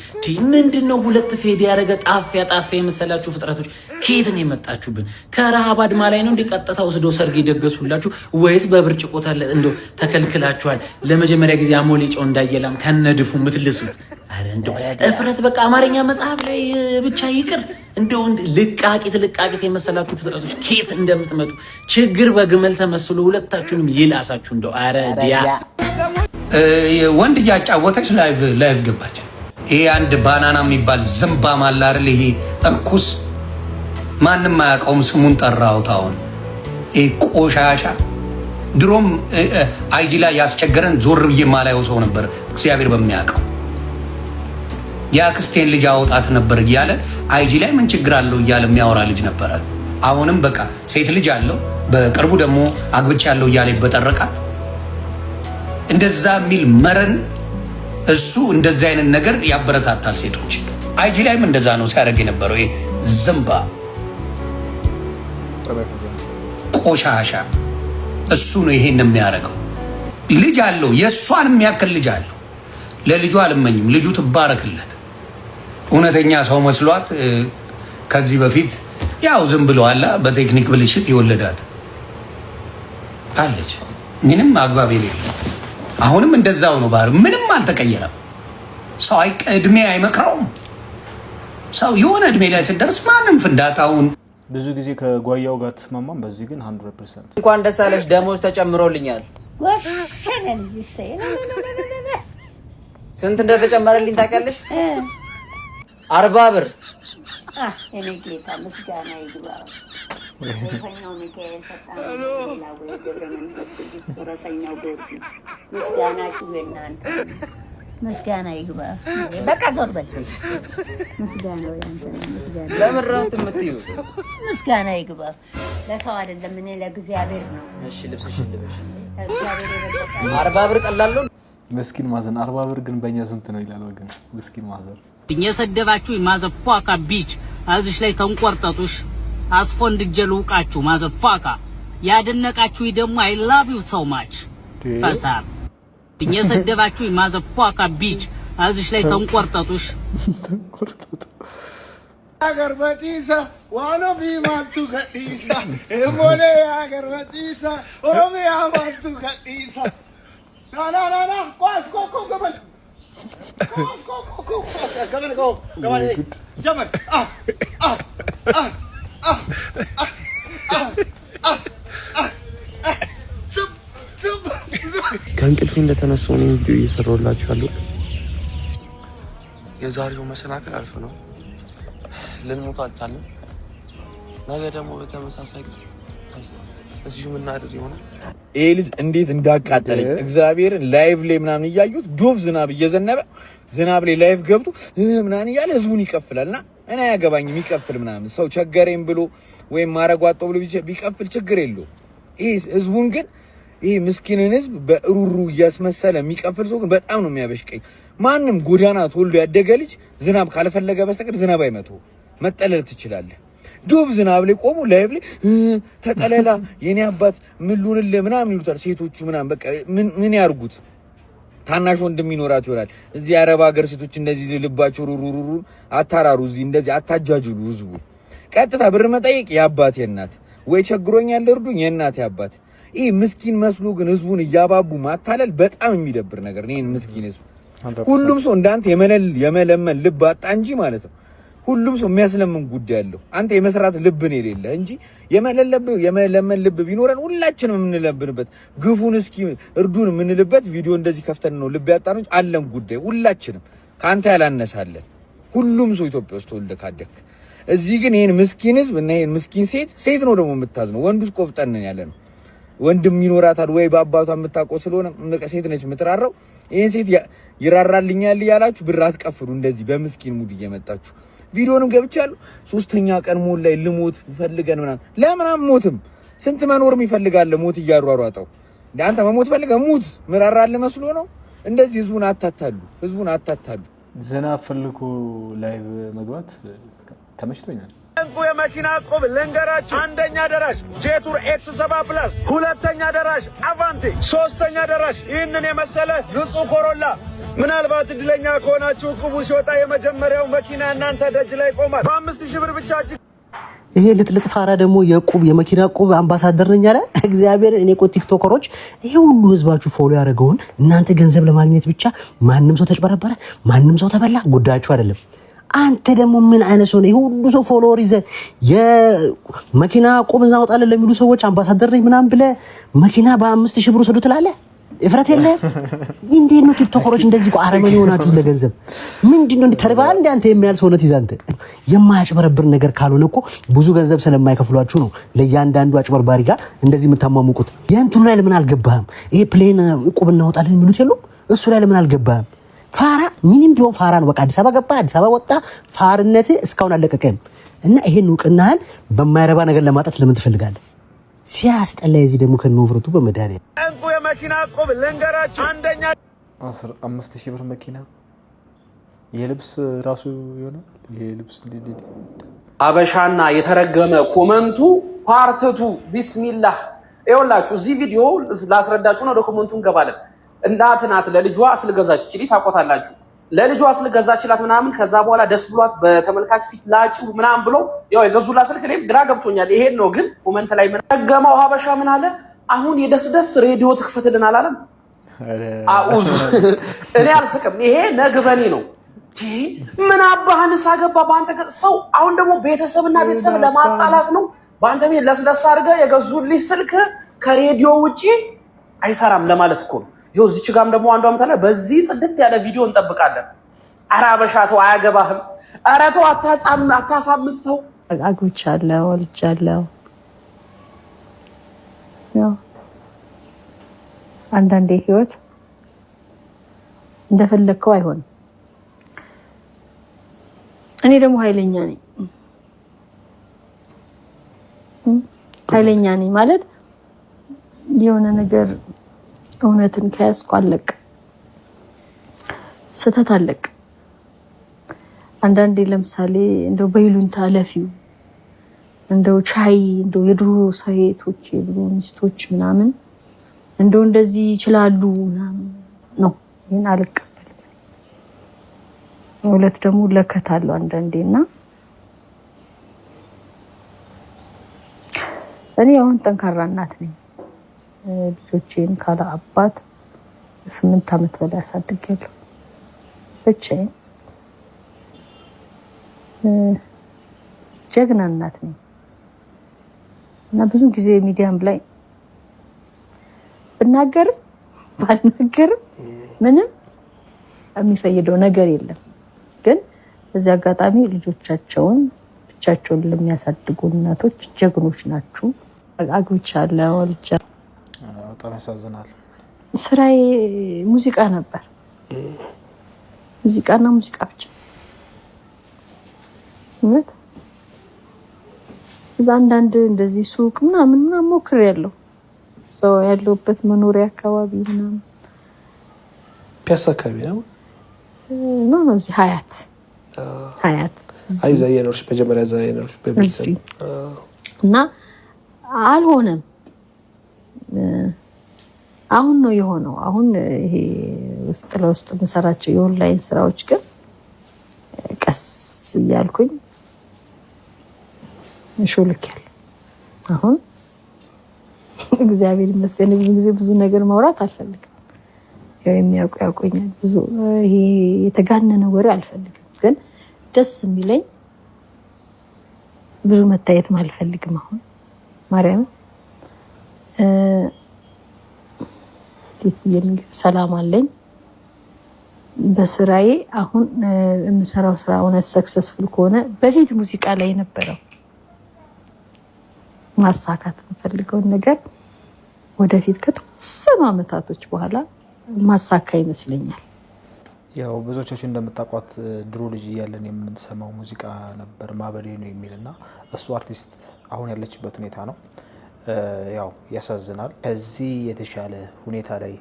ምንድን ነው ሁለት fade ያደረገ ጣፊያ ጣፊያ የመሰላችሁ ፍጥረቶች ከየት ነው የመጣችሁብን? ከረሃብ አድማ ላይ ነው እንዲህ ቀጥታ ወስዶ ሰርግ የደገሱላችሁ ወይስ በብርጭቆ እንደው ተከልክላችኋል? ለመጀመሪያ ጊዜ አሞሌ ጨው እንዳየላም ከነድፉ የምትልሱት? ኧረ እንደው እፍረት በቃ አማርኛ መጽሐፍ ላይ ብቻ ይቅር። እንደው ልቃቂት ልቃቂት የመሰላችሁ ፍጥረቶች ከየት እንደምትመጡ፣ ችግር በግመል ተመስሎ ሁለታችሁንም ይላሳችሁ። እንደው ኧረ ዲያ። ወንድ እያጫወተች live ገባች። ይሄ አንድ ባናና የሚባል ዝምባም አለ አይደል? ይሄ እርኩስ ማንም አያውቀውም። ስሙን ጠራሁት። አሁን ይሄ ቆሻሻ ድሮም IG ላይ ያስቸገረን ዞር ብዬ ማላየው ሰው ነበር። እግዚአብሔር በሚያውቀው የአክስቴን ልጅ አወጣት ነበር እያለ IG ላይ ምን ችግር አለው እያለ የሚያወራ ልጅ ነበረ። አሁንም በቃ ሴት ልጅ አለው፣ በቅርቡ ደግሞ አግብቻ ያለው እያለ ይበጠረቃል። እንደዛ የሚል መረን እሱ እንደዚህ አይነት ነገር ያበረታታል ሴቶች። IG ላይም እንደዛ ነው ሲያደርግ የነበረው። ይሄ ዝምባ ቆሻሻ እሱ ነው ይሄን የሚያደርገው። ልጅ አለው፣ የእሷን የሚያክል ልጅ አለው። ለልጁ አልመኝም፣ ልጁ ትባረክለት። እውነተኛ ሰው መስሏት ከዚህ በፊት ያው ዝም ብሎ አላ በቴክኒክ ብልሽት የወለዳት አለች። ምንም አግባብ የሌለው፣ አሁንም እንደዛው ነው። ባህር ምንም አልተቀየረም። ሰው እድሜ አይመክረውም። ሰው የሆነ እድሜ ላይ ስደርስ ማንም ፍንዳታውን ብዙ ጊዜ ከጓያው ጋር ትስማማም፣ በዚህ ግን 100%። እንኳን ደስ አለሽ፣ ደሞዝ ተጨምሮልኛል። ስንት እንደተጨመረልኝ ታውቂያለሽ? 40 ብር። እኔ ጌታ ምስጋና ይግባው። ሰይፈኛው ሚካኤል፣ ፈጣኑ ገብረ መንፈስ ቅዱስ፣ ፈረሰኛው ጊዮርጊስ፣ ምስጋናችሁ የእናንተ ምስጋና ይግባ። በቃ ዞር በል። ምስጋናው ያንተ ነው። ምስጋና ለምን ነው እንትን የምትይው? ምስጋና ይግባ። ለሰው አይደለም፣ እኔ ለእግዚአብሔር ነው። እሺ፣ ልብስሽን ልበሽ። ከእግዚአብሔር የበለጠ 40 ብር ቀላል ነው። ምስኪን mother። 40 ብር ግን በእኛ ስንት ነው ይላል ወገን። ምስኪን mother። የሰደባችሁ motherfucker bitch እዚሽ ላይ ተንቆርጠጡሽ አስፎንድጄ ልውቃችሁ motherfucker። ያደነቃችሁ ደግሞ I love you so much ፈሳም። የሰደባችሁ motherfucker bitch እዚሽ ላይ ተንቆርጠጡሽ። Garbaciisa waan ofii maaltu gadhiisa Emolee yaa garbaciisa Oromiyaa maaltu gadhiisa ና ና ና ና ኳስ ኮ ኮ ገበን ኳስ ኮ ኮ ኮ ገበን ኮ ገበን ጀመር አ አ አ አ አ አ አ ዝም ዝም። ከእንቅልፌ እንደተነሳሁ ነው ቪዲዮ እየሰራሁላችሁ ያለሁት። የዛሬው መሰናክል አልፎ ነው፣ ልንሞት አልቻለም። ነገ ደግሞ በተመሳሳይ ቀን። እዚሁ የምናድር ይሆናል። ይሄ ልጅ እንዴት እንዳቃጠለኝ እግዚአብሔርን። Live ላይ ምናምን እያዩት ዶፍ ዝናብ እየዘነበ ዝናብ ላይ live ገብቶ ምናምን እያለ ህዝቡን ይቀፍላል። እና እኔ አያገባኝም ይቀፍል ምናምን፣ ሰው ቸገረኝ ብሎ ወይም ማረጓጠው ብሎ ቢቀፍል ችግር የለውም። ይሄ ህዝቡን ግን ይሄ ምስኪንን ህዝብ በሩሩ እያስመሰለ የሚቀፍል ሰው ግን በጣም ነው የሚያበሽቀኝ። ማንም ጎዳና ተወልዶ ያደገ ልጅ ዝናብ ካልፈለገ በስተቀር ዝናብ አይመታው። መጠለል ትችላለህ። ዶፍ ዝናብ ላይ ቆሙ live ላይ ተጠለላ የኔ አባት ምን ልሁንልህ ምናምን ይሉታል ሴቶቹ ምናምን። በቃ ምን ምን ያርጉት? ታናሽ ወንድም ይኖራት ይሆናል። እዚህ የአረብ ሀገር ሴቶች እንደዚህ ልባቸው ሩሩሩሩ አታራሩ። እዚህ እንደዚህ አታጃጅሉ። ህዝቡ ቀጥታ ብር መጠየቅ የአባት የእናት ወይ ቸግሮኛል እርዱኝ የእናት የአባት። ይህ ምስኪን መስሎ ግን ህዝቡን እያባቡ ማታለል በጣም የሚደብር ነገር ነው። ይህን ምስኪን ህዝብ ሁሉም ሰው እንዳንተ የመለል የመለመን ልብ አጣ እንጂ ማለት ነው። ሁሉም ሰው የሚያስለምን ጉዳይ አለው። አንተ የመስራት ልብ ነው የሌለ እንጂ የመለመን ልብ ቢኖረን ሁላችንም የምንለምንበት ግፉን እስኪ እርዱን የምንልበት ቪዲዮ እንደዚህ ከፍተን ነው ልብ ያጣነው እንጂ አለን ጉዳይ ሁላችንም ከአንተ ያላነሳለን። ሁሉም ሰው ኢትዮጵያ ውስጥ ተወልደህ ካደግክ እዚህ ግን ይሄን ምስኪን ህዝብ እና ይሄን ምስኪን ሴት፣ ሴት ነው ደግሞ የምታዝነው። ወንዱስ ቆፍጠንን ያለ ነው። ወንድም ይኖራታል ወይ በአባቷ የምታውቀው ስለሆነ በቃ ሴት ነች የምትራራው። ይሄን ሴት ይራራልኛል እያላችሁ ብር አትቀፍሩ። እንደዚህ በምስኪን mood እየመጣችሁ ቪዲዮንም ገብቻለሁ። ሶስተኛ ቀን ሞል ላይ ልሞት ፈልገን ምናምን ለምን አትሞትም? ስንት መኖርም ይፈልጋል ሞት እያሯሯጠው። እንደ አንተ መሞት ፈልገህ ሙት ምራራልህ መስሎ ነው። እንደዚህ ህዝቡን አታታሉ፣ ህዝቡን አታታሉ። ዝናብ ፈልጎ live መግባት ተመችቶኛል። እንቁ የመኪና ዕቁብ ልንገራችሁ። አንደኛ ደራሽ ጄቱር X 7 Plus፣ ሁለተኛ ደራሽ አቫንቲ፣ ሶስተኛ ደራሽ ይህንን የመሰለ ንጹህ ኮሮላ። ምናልባት እድለኛ ከሆናችሁ ዕቁቡ ሲወጣ የመጀመሪያው መኪና እናንተ ደጅ ላይ ይቆማል። በ5,000 ብር ብቻ እጅግ ይሄ ልጥልጥ ፋራ ደግሞ የቁብ የመኪና ቁብ አምባሳደር ነኝ አለ። እግዚአብሔር፣ እኔ እኮ ቲክቶከሮች ይሄ ሁሉ ህዝባችሁ follow ያደረገውን እናንተ ገንዘብ ለማግኘት ብቻ ማንም ሰው ተጭበረበረ፣ ማንም ሰው ተበላ ጉዳያችሁ አይደለም። አንተ ደግሞ ምን አይነት ሰው ነህ? ይሄ ሁሉ ሰው follower ይዘህ የመኪና ቁብ እናወጣለን ለሚሉ ሰዎች አምባሳደር ነኝ ምናምን ብለህ መኪና በ5,000 ብር ውሰዱ ትላለህ። እፍረት የለህም? እንዴት ነው ቲክቶከሮች እንደዚህ እኮ አረመኔ የሆናችሁት ለገንዘብ? ምንድን ነው ተርባል እንደ አንተ የሚያህል ሰውነት ይዘህ አንተ የማያጭበረብር ነገር ካልሆነ እኮ ብዙ ገንዘብ ስለማይከፍሏችሁ ነው ለእያንዳንዱ አጭበርባሪ ጋር እንደዚህ የምታሟሙቁት። የእንትኑ ላይ ለምን አልገባህም? ይሄ plane እቁብ እናወጣለን የሚሉት የሉም? እሱ ላይ ለምን አልገባህም? ፋራ ምንም ቢሆን ፋራ ነው። በቃ አዲስ አበባ ገባ፣ አዲስ አበባ ወጣ፣ ፋርነት እስካሁን አልለቀቀም። እና ይሄን እውቅናህን በማይረባ ነገር ለማጣት ለምን ትፈልጋለህ? ሲያስጠላ። የዚህ ደግሞ ከነውፍረቱ በመድኃኒዓለም እንቁ የመኪና ዕቁብ ልንገራችሁ። አንደኛ 15,000 ብር መኪና የልብስ ራሱ ይሆናል። ይሄ ልብስ አበሻና የተረገመ comment ኡ part two። ቢስሚላህ፣ ይኸውላችሁ እዚህ ቪዲዮ ላስረዳችሁ ነው። ወደ comment ኡ እንገባለን። እናት ናት ለልጇ ስልክ ገዛች። እቺ ታውቋታላችሁ። ለልጇ ስልክ ገዛችላት ምናምን። ከዛ በኋላ ደስ ብሏት በተመልካች ፊት ላጩ ምናምን ብሎ ያው የገዙላት ስልክ እኔም ግራ ገብቶኛል። ይሄን ነው ግን comment ላይ ምን ረገመው ሀበሻ ምን አለ? አሁን የደስደስ ሬዲዮ ትክፈትልን አላለም? አኡዙ፣ እኔ አልስቅም። ይሄ ነግበኔ ነው። ምን አባህንስ አገባ በአንተ ሰው። አሁን ደግሞ ቤተሰብና ቤተሰብ ለማጣላት ነው። በአንተ ቤት ለስለስ አድርገህ የገዙልህ ስልክ ከሬዲዮ ውጪ አይሰራም ለማለት እኮ ነው። ይኸው እዚች ጋም ደግሞ አንዷ ምታለ በዚህ ጽድት ያለ ቪዲዮ እንጠብቃለን። ኧረ አበሻ ተው፣ አያገባህም። ኧረ ተው፣ አታሳምስተው። አግብቻለሁ፣ ወልጃለሁ። ያው አንዳንዴ ህይወት እንደፈለግከው አይሆንም። እኔ ደግሞ ኃይለኛ ነኝ። ኃይለኛ ነኝ ማለት የሆነ ነገር እውነትን ከያዝኩ አለቅ፣ ስህተት አለቅ። አንዳንዴ ለምሳሌ እንደው በይሉኝታ ለፊው እንደው ቻይ እንደው የድሮ ሴቶች የድሮ ሚስቶች ምናምን እንደው እንደዚህ ይችላሉ ምናምን ነው። ይህን አልቀበልም። ሁለት ደግሞ ለከት አለው አንዳንዴ እና እኔ አሁን ጠንካራ እናት ነኝ። ልጆቼን ካለ አባት 8 ዓመት በላይ አሳድጌያለሁ ብቻዬን። ጀግና እናት ነኝ እና ብዙ ጊዜ ሚዲያም ላይ ብናገርም ባልናገርም ምንም የሚፈይደው ነገር የለም። ግን በዚህ አጋጣሚ ልጆቻቸውን ብቻቸውን ለሚያሳድጉ እናቶች ጀግኖች ናችሁ። አግብቻለሁ፣ ወልጃለሁ። በጣም ያሳዝናል። ስራዬ ሙዚቃ ነበር። ሙዚቃና ሙዚቃ ብቻ። እውነት እዛ አንዳንድ እንደዚህ ሱቅ ምናምን ምናምን ሞክሬያለሁ። ሰው ያለሁበት መኖሪያ አካባቢ ምናምን። ፒያሳ አካባቢ ነው? No፣ እዚህ ሀያት ሀያት። አይ፣ እዛ እየኖርሽ፣ መጀመሪያ እዛ እየኖርሽ በቤተሰብ እዚህ እና አልሆነም። አሁን ነው የሆነው። አሁን ይሄ ውስጥ ለውስጥ የምሰራቸው የኦንላይን ስራዎች ግን ቀስ እያልኩኝ ሾልኬያለሁ። አሁን እግዚአብሔር ይመስገን ብዙ ጊዜ ብዙ ነገር ማውራት አልፈልግም። ያው የሚያውቁ ያውቁኛል። ብዙ ይሄ የተጋነነ ወሬ አልፈልግም። ግን ደስ የሚለኝ ብዙ መታየትም አልፈልግም። አሁን ማርያም ሰላም አለኝ በስራዬ። አሁን የምሰራው ስራ እውነት successful ከሆነ በፊት ሙዚቃ ላይ የነበረው ማሳካት የምፈልገውን ነገር ወደፊት ከተወሰኑ አመታቶች በኋላ ማሳካ ይመስለኛል። ያው ብዙዎቻችሁ እንደምታውቋት ድሮ ልጅ እያለን የምንሰማው ሙዚቃ ነበር ማበዴ ነው የሚል እና እሱ አርቲስት አሁን ያለችበት ሁኔታ ነው። ያው ያሳዝናል። ከዚህ የተሻለ ሁኔታ ላይ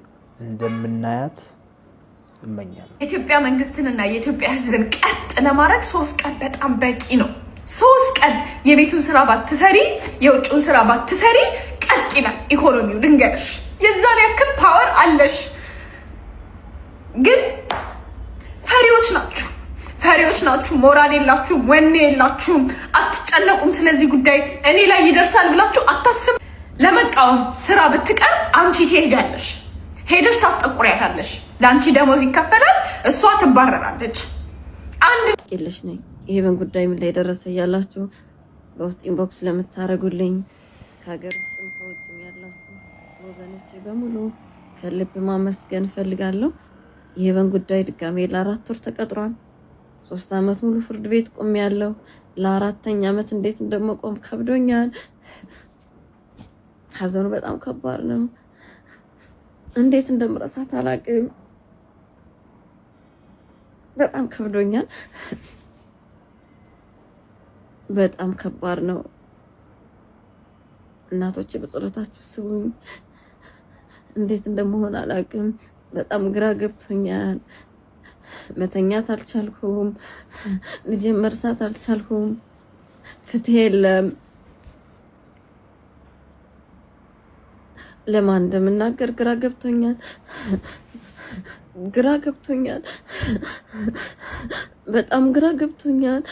እንደምናያት እመኛለሁ። የኢትዮጵያ መንግስትንና የኢትዮጵያ ሕዝብን ቀጥ ለማድረግ 3 ቀን በጣም በቂ ነው። 3 ቀን የቤቱን ስራ ባትሰሪ፣ የውጭውን ስራ ባትሰሪ ቀጥ ይላል ኢኮኖሚው። ልንገርሽ፣ የዛን ያክል power አለሽ። ግን ፈሪዎች ናችሁ፣ ፈሪዎች ናችሁ። ሞራል የላችሁም፣ ወኔ የላችሁም፣ አትጨነቁም። ስለዚህ ጉዳይ እኔ ላይ ይደርሳል ብላችሁ አታስቡ። ለመቃወም ስራ ብትቀር አንቺ ትሄጃለሽ፣ ሄደሽ ታስጠቁሪያታለሽ። ለአንቺ ደሞዝ ይከፈላል፣ እሷ ትባረራለች። አንድ የለሽ ነኝ። የሄቨን ጉዳይ ምን ላይ ደረሰ እያላችሁ በውስጥ inbox ለምታደርጉልኝ ከሀገር ውስጥም ከውጭም ያላችሁ ወገኖቼ በሙሉ ከልብ ማመስገን እፈልጋለሁ። የሄቨን ጉዳይ ድጋሜ ለ4 ወር ተቀጥሯል። 3 አመት ሙሉ ፍርድ ቤት ቆሜያለሁ። ለአራተኛ አመት እንዴት እንደመቆም ከብዶኛል። ሀዘኑ በጣም ከባድ ነው። እንዴት እንደምረሳት አላውቅም። በጣም ከብዶኛል። በጣም ከባድ ነው። እናቶቼ በጸሎታችሁ ስቡኝ። እንዴት እንደመሆን አላውቅም። በጣም ግራ ገብቶኛል። መተኛት አልቻልኩም። ልጄን መርሳት አልቻልኩም። ፍትህ የለም። ለማን እንደምናገር ግራ ገብቶኛል። ግራ ገብቶኛል። በጣም ግራ ገብቶኛል።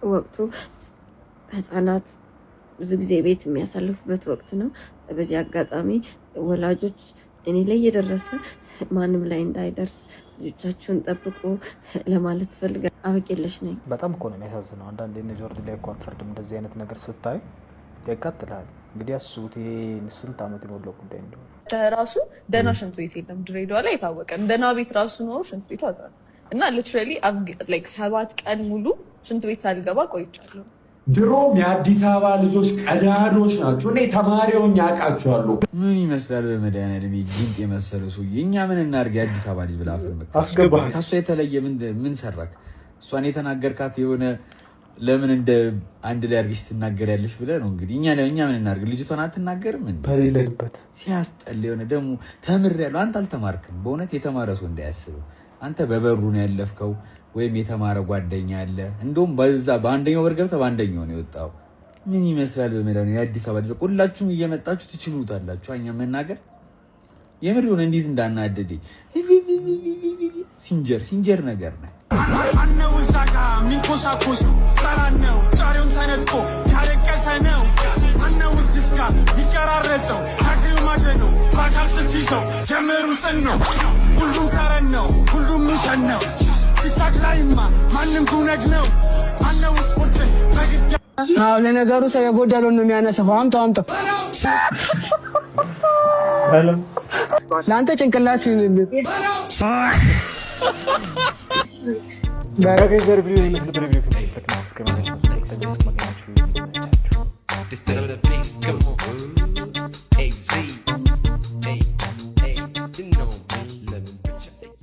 ወቅቱ ህጻናት ብዙ ጊዜ ቤት የሚያሳልፉበት ወቅት ነው። በዚህ አጋጣሚ ወላጆች እኔ ላይ የደረሰ ማንም ላይ እንዳይደርስ ልጆቻችሁን ጠብቁ ለማለት ፈልጋለሁ። አበቄለሽ ነኝ። በጣም እኮ ነው የሚያሳዝነው። አንዳንዴ እነ ጆርዲ ላይ እኮ አትፈርድም። እንደዚህ አይነት ነገር ስታይ ያቃጥልሃል። እንግዲህ አስቡት ይሄ ስንት ዓመት የሞላው ጉዳይ እንደሆነ። ራሱ ደህና ሽንት ቤት የለም ድሬዳዋ ላይ የታወቀ ነው። ደህና ቤት ራሱ ኖሮ ሽንት ቤቱ አዛ ነው እና literally 7 ቀን ሙሉ ሽንት ቤት ሳልገባ ቆይቻለሁ። ድሮም የአዲስ አበባ ልጆች ቀዳዶች ናቸው። እኔ ተማሪ ሆኜ አውቃቸዋለሁ። ምን ይመስላል? በመድኃኒዓለም ጊንጥ የመሰለ ሰውዬ። እኛ ምን እናድርግ? የአዲስ አበባ ልጅ ብለህ አፍን መክፈት። አስገባህ። ከእሷ የተለየ ምን ሰራክ? እሷን የተናገርካት የሆነ ለምን እንደ አንድ ላይ አድርገሽ ትናገሪያለሽ ብለህ ነው እንግዲህ። እኛ ምን እናድርግ? ልጅቷን አትናገርም እንዴ? በሌለንበት ሲያስጠላ። የሆነ ደግሞ ተምሬያለሁ። አንተ አልተማርክም። በእውነት የተማረ ሰው እንዳያስብም አንተ በበሩ ነው ያለፍከው፣ ወይም የተማረ ጓደኛ አለ። እንደውም በዛ በአንደኛው በር ገብተህ በአንደኛው ነው የወጣው። ምን ይመስላል? በመድኃኒዓለም የአዲስ አበባ ልጅ ሁላችሁም እየመጣችሁ ትችሉታላችሁ። እኛ መናገር የምር የሆነ እንዴት እንዳናደደኝ። ሲንጀር ሲንጀር ነገር ነው። ማነው እዛ ጋ የሚንኮሻኮሸው? ጠላን ነው ጫሬውን ተነጥቆ ያለቀሰ ነው። ማነው እዚህ ጋ የሚቀራረጸው? ታክሪው ማጀ ነው በአካል ስትይዘው የምሩጥን ነው። ሁሉም ተረን ነው፣ ሁሉም ምሸን ነው። ቲክታክ ላይማ ማንም ጉነግ ነው። ማነው ስፖርትን በግድ አዎ ለነገሩ ሰው የጎደለውን ነው የሚያነሳው። አምጣው አምጣው። ለአንተ ጭንቅላት። Guys፣ ዛሬ ቪዲዮ ይመስል ነበር። ቪዲዮ ከተመቻችሁ like እና subscribe ማድረግ።